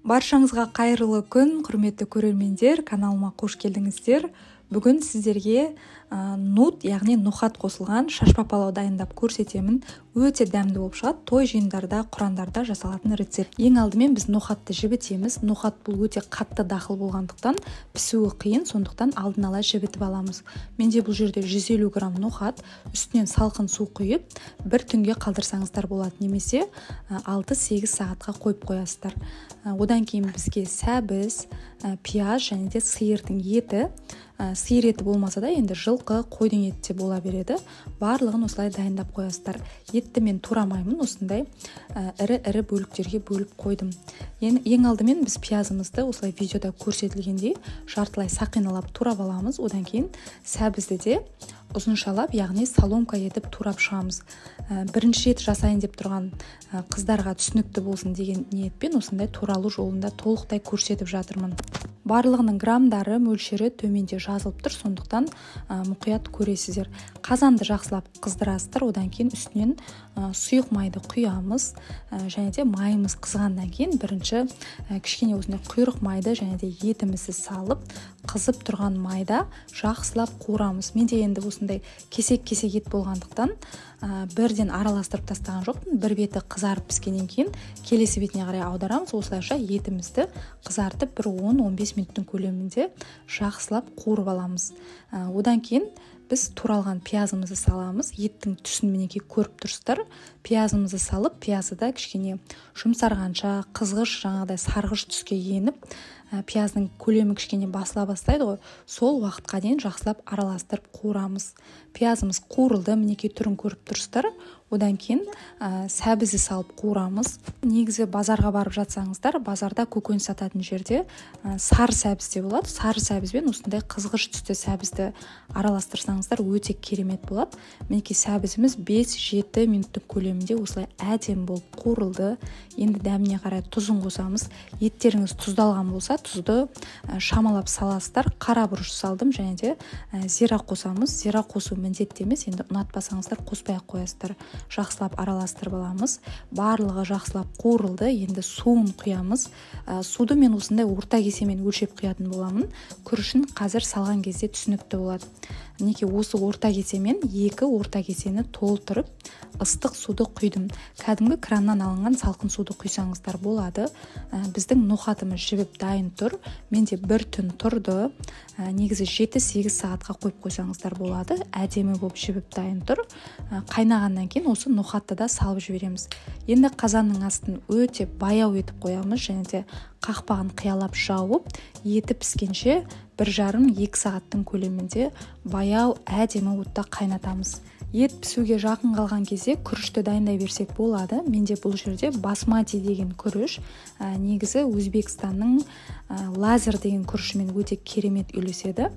Баршаңызға қайырлы күн, құрметті көрермендер, каналыма қош келдіңіздер. Бүгін сіздерге нут, яғни ноқат қосылған шашпа палау дайындап көрсетемін. Өте дәмді болып шығады. Той жиындарда, құрандарда жасалатын рецепт. Ең алдымен біз ноқатты жібітеміз. Ноқат бұл өте қатты дақыл болғандықтан пісуі қиын, сондықтан алдын ала жібітіп аламыз. Менде бұл жерде 150 грамм ноқат, үстінен салқын су құйып, бір түнге қалдырсаңыздар болады, немесе 6-8 сағатқа қойып қоясыздар. Одан кейін бізге сәбіз, пияз және де сиырдың еті. Сиыр еті болмаса да енді жылқы, қойдың еті де бола береді. Барлығын осылай дайындап қоясыздар. Етті мен турамаймын, осындай ірі-ірі бөліктерге бөліп қойдым. Ең алдымен біз пиязымызды осылай видеода көрсетілгендей жартылай сақиналап турап аламыз. Одан кейін сәбізді де ұзыншалап, яғни соломка етіп турап шығамыз. Бірінші рет жасайын деп тұрған қыздарға түсінікті болсын деген ниетпен осындай туралу жолында толықтай көрсетіп жатырмын. Барлығының грамдары, мөлшері төменде жазылып тұр, сондықтан мұқият көресіздер. Қазанды жақсылап қыздырасыздар, одан кейін үстінен сұйық майды құямыз, және де майымыз қызғаннан кейін бірінші кішкене осындай құйрық майды және де етімізді салып, қызып тұрған майда жақсылап қуырамыз. Менде енді осындай кесек-кесек ет болғандықтан бірден араластырып тастаған жоқпын. Бір беті қызарып піскеннен кейін келесі бетіне қарай аударамыз. Осылайша етімізді қызартып бір 10-15 минуттың көлемінде жақсылап қуырып аламыз. Одан кейін біз туралған пиязымызды саламыз. Еттің түсін мінекей көріп тұрсыздар. Пиязымызды салып, пиязы да кішкене жұмсарғанша, қызғыш, жаңағыдай сарғыш түске еніп, пияздың көлемі кішкене басыла бастайды ғой, сол уақытқа дейін жақсылап араластырып қуырамыз. Пиязымыз қуырылды, мінекей түрін көріп тұрсыздар. Одан кейін сәбізді салып қуырамыз. Негізі базарға барып жатсаңыздар, базарда көкөніс сататын жерде сары сәбіз де болады. Сары сәбізбен осындай қызғыш түсті сәбізді араластырсаңыздар өте керемет болады. Мінекей сәбізіміз 5-7 минуттың көлемінде осылай әдемі болып қуырылды. Енді дәміне қарай тұзын қосамыз. Еттеріңіз тұздалған болса, тұзды шамалап саласыздар. Қара бұрыш салдым және де зира қосамыз. Зира қосу міндетті емес, енді ұнатпасаңыздар қоспай ақ қоясыздар. Жақсылап араластырып аламыз. Барлығы жақсылап қуырылды. Енді суын құямыз. Суды мен осындай орта кесемен өлшеп құятын боламын. Күрішін қазір салған кезде түсінікті болады. Мінекей осы орта кесемен 2 орта кесені толтырып ыстық суды құйдым. Кәдімгі краннан алынған салқын суды құйсаңыздар болады. Біздің ноқатымыз жібіп дайын тұр. Менде бір түн тұрды. Негізі 7-8 сағатқа қойып қойсаңыздар болады. Әдемі болып жібіп дайын тұр. Қайнағаннан кейін осы ноқатты да салып жібереміз. Енді қазанның астын өте баяу етіп қоямыз және де қақпағын қиялап жауып, еті піскенше 1,5-2 сағаттың көлемінде баяу әдемі отта қайнатамыз. Ет пісуге жақын қалған кезде күрішті дайындай берсек болады. Менде бұл жерде басмати деген күріш, негізі Өзбекстанның лазер деген күрішімен өте керемет үйлеседі.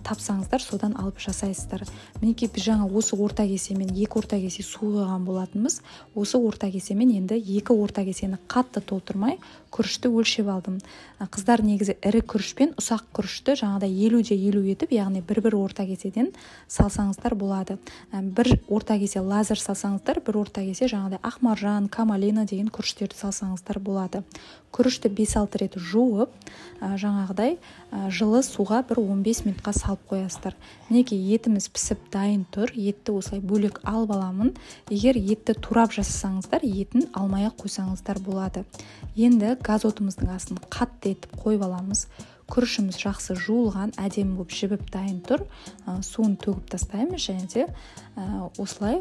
Тапсаңыздар содан алып жасайсыздар. Мінекей біз жаңа осы орта кесемен 2 орта кесе су құйған болатынбыз. Осы орта кесемен енді 2 орта кесені қатты толтырмай күрішті өлшеп алдым. Қыздар негізі ірі күріш пен ұсақ күрішті жаңағыдай 50-50 етіп, яғни бір-бір орта кеседен салсаңыздар болады. Бір орта кесе лазер салсаңыздар, бір орта кесе жаңағыдай ақмаржан, камалина деген күріштерді салсаңыздар болады. Күрішті 5-6 рет жуып, жаңағыдай жылы суға бір 15 минутқа салып қоясыздар. Мінекей етіміз пісіп дайын тұр. Етті осылай бөлек алып аламын. Егер етті турап жасасаңыздар, етін алмай-ақ қойсаңыздар болады. Енді газ отымыздың астын қатты етіп қойып аламыз. Күрішіміз жақсы жуылған, әдемі болып жібіп дайын тұр. Суын төгіп тастаймыз және де осылай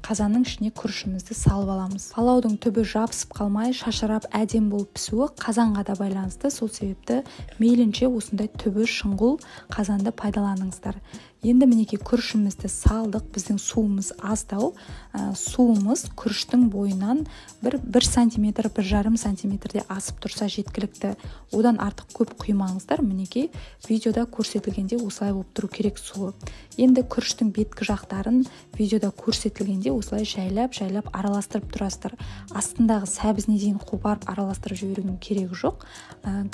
қазанның ішіне күрішімізді салып аламыз. Палаудың түбі жабысып қалмай, шашырап әдемі болып пісуі қазанға да байланысты. Сол себепті мейлінше осындай түбі шұңғыл қазанды пайдаланыңыздар. Енді мінекей күрішімізді салдық. Біздің суымыз аздау. Суымыз күріштің бойынан 1 сантиметр, 1,5 сантиметрде асып тұрса жеткілікті. Одан артық көп құймаңыздар. Мінекей видеода көрсетілгенде осылай болып тұру керек суы. Енді күріштің беткі жақтарын видеода көрсетілгенде осылай жайлап-жайлап араластырып тұрасыздар. Астындағы сәбізіне дейін қопарып араластырып жіберудің керегі жоқ.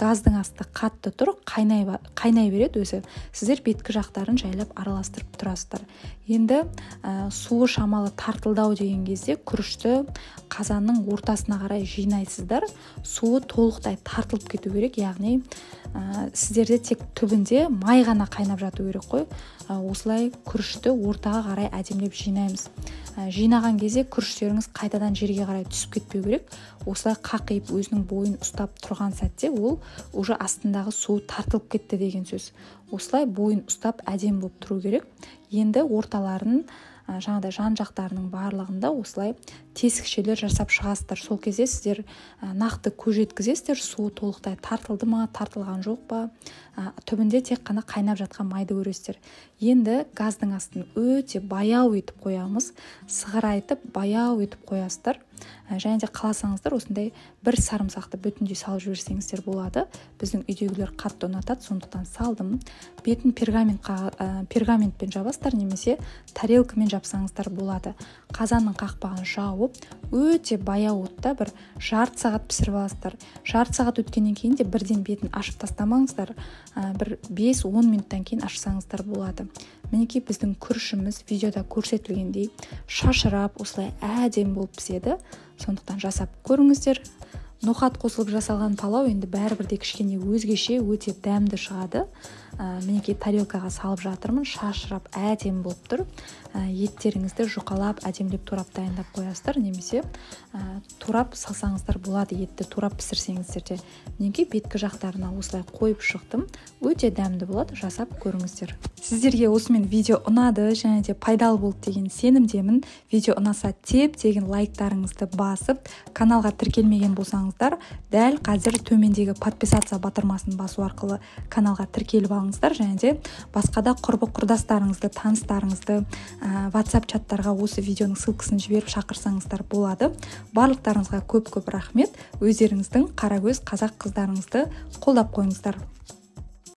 Газдың асты қатты тұр, қайнай береді өзі. Сіздер беткі жақтарын жайлап араластырып тұрасыздар. Енді суы шамалы тартылдау деген кезде күрішті қазанның ортасына қарай жинайсыздар. Суы толықтай тартылып кету керек, яғни сіздерде тек түбінде май ғана қайнап жату керек қой. Осылай күрішті ортаға қарай әдемілеп жинаймыз. Жинаған кезде күріштеріңіз қайтадан жерге қарай түсіп кетпеу керек. Осылай қақиып өзінің бойын ұстап тұрған сәтте ол уже астындағы су тартылып кетті деген сөз. Осылай бойын ұстап әдемі болып тұру керек. Енді орталарын, жаңағыдай жан жақтарының барлығында осылай тесікшелер жасап шығасыздар. Сол кезде сіздер нақты көз жеткізесіздер, суы толықтай тартылды ма, тартылған жоқ па. Түбінде тек қана қайнап жатқан майды көресіздер. Енді газдың астын өте баяу етіп қоямыз, сығырайтып баяу етіп қоясыздар. Және де қаласаңыздар осындай бір сарымсақты бүтіндей салып жіберсеңіздер болады. Біздің үйдегілер қатты ұнатады, сондықтан салдым. Бетін пергаментпен жабасыздар немесе тарелкамен жапсаңыздар болады. Қазанның қақпағын жауып, өте баяу отта бір жарты сағат пісіріп аласыздар. Жарты сағат өткеннен кейін де бірден бетін ашып тастамаңыздар. Бір 5-10 минуттан кейін ашсаңыздар болады. Мінекей біздің күрішіміз видеода көрсетілгендей шашырап, осылай әдемі болып піседі. Сондықтан жасап көріңіздер. Ноқат қосылып жасалған палау енді бәрібір де кішкене өзгеше, өте дәмді шығады. Мінекей тарелкаға салып жатырмын, шашырап әдемі болып тұр. Еттеріңізді жұқалап, әдемілеп турап дайындап қоясыздар, немесе турап салсаңыздар болады, етті турап пісірсеңіздер де. Мінекей беткі жақтарына осылай қойып шықтым. Өте дәмді болады, жасап көріңіздер. Сіздерге осымен видео ұнады және де пайдалы болды деген сенімдемін. Видео ұнаса теп-тегін лайктарыңызды басып, каналға тіркелмеген болсаңыздар, дәл қазір төмендегі подписаться батырмасын басу арқылы каналға тіркеліп алыңыздар. Және де басқа да құрбы құрдастарыңызды, таныстарыңызды WhatsApp чаттарға осы видеоның ссылкасын жіберіп шақырсаңыздар болады. Барлықтарыңызға көп-көп рахмет. Өздеріңіздің қарагөз қазақ қыздарыңызды қолдап қойыңыздар.